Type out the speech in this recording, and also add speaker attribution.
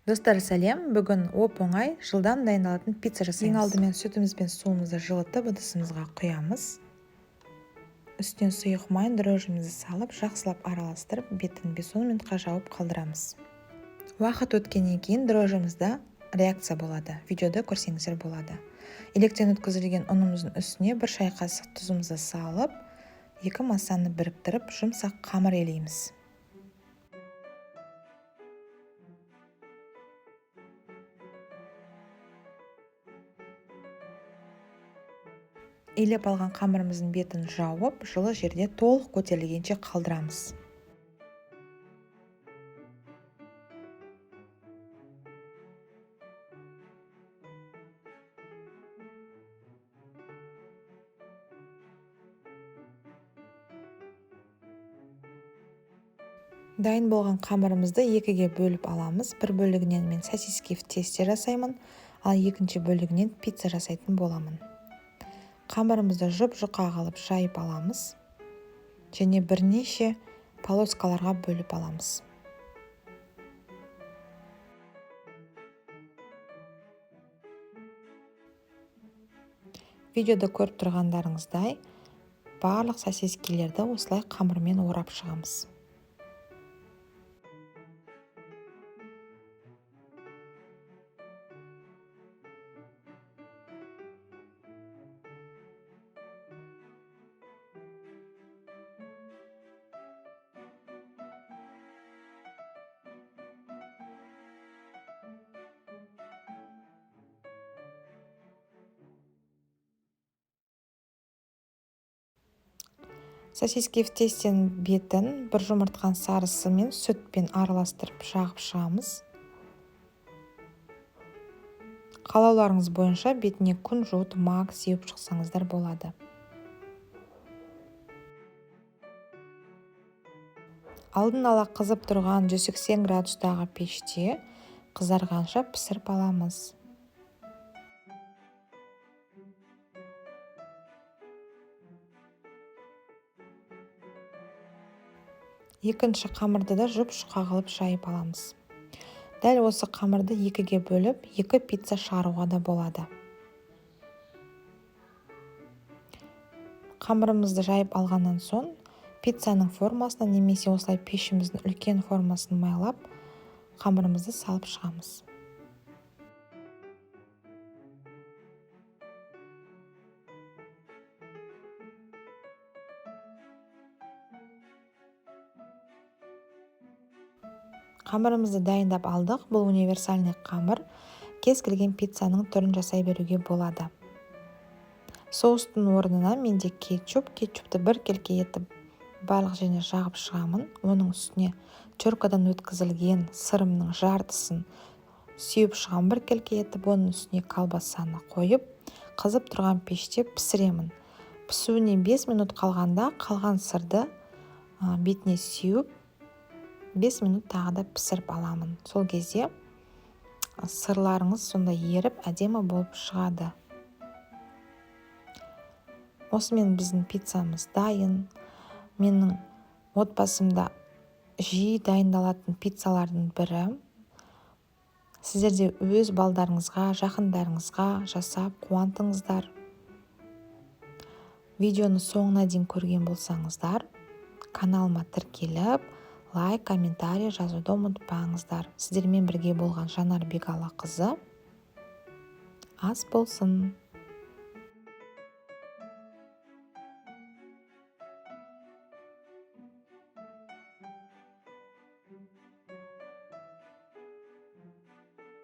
Speaker 1: Достар, сәлем! Бүгін оп-оңай, жылдам дайындалатын пицца жасаймыз. Ең алдымен сүтіміз бен суымызды жылытып, ыдысымызға құямыз. Үстінен сұйық май, дрожжімізді салып, жақсылап араластырып, бетін 5-10 минутқа жауып қалдырамыз. Уақыт өткеннен кейін дрожжімізде реакция болады. Видеода көрсеңіздер болады. Електен өткізілген ұнымыздың үстіне 1 шай қасық тұзымызды салып, екі массаны біріктіріп, жұмсақ қамыр елейміз. Илеп алған қамырымыздың бетін жауып, жылы жерде толық көтерілгенше қалдырамыз. Дайын болған қамырымызды екіге бөліп аламыз. Бір бөлігінен мен сосиски в тесте жасаймын, ал екінші бөлігінен пицца жасайтын боламын. Қамырымызды жұп-жұқа қылып жайып аламыз және бірнеше полоскаларға бөліп аламыз. Видеода көріп тұрғандарыңыздай, барлық сосискелерді осылай қамырмен орап шығамыз. Сосиски в тестенің бетін бір жұмыртқаның сарысы мен сүтпен араластырып жағып шығамыз. Қалауларыңыз бойынша бетіне күнжут, мак сеуіп шықсаңыздар болады. Алдын ала қызып тұрған 180 градустағы пеште қызарғанша пісіріп аламыз. Екінші қамырды да жұп-жұқа қылып жайып аламыз. Дәл осы қамырды екіге бөліп, екі пицца шығаруға да болады. Қамырымызды жайып алғаннан соң, пиццаның формасына немесе осылай пешіміздің үлкен формасын майлап, қамырымызды салып шығамыз. Қамырымызды дайындап алдық. Бұл универсальный қамыр. Кез келген пиццаның түрін жасай беруге болады. Соустың орнына менде кетчуп. Кетчупты бір келке етіп барлық жеріне жағып шығамын. Оның үстіне теркадан өткізілген сырымның жартысын сүйіп шығамын бір келке етіп, оның үстіне колбасаны қойып, қызып тұрған пеште пісіремін. Пісуіне 5 минут қалғанда қалған сырды бетіне сеуіп, 5 минут тағы да пісіріп аламын. Сол кезде сырларыңыз сонда еріп, әдемі болып шығады. Осымен біздің пиццамыз дайын. Менің отбасымда жиі дайындалатын пиццалардың бірі. Сіздер де өз балдарыңызға, жақындарыңызға жасап қуантыңыздар. Видеоны соңына дейін көрген болсаңыздар, каналыма тіркеліп, лайк, комментарий жазуды ұмытпаңыздар. Сіздермен бірге болған Жанар Бегалықызы. Ас болсын.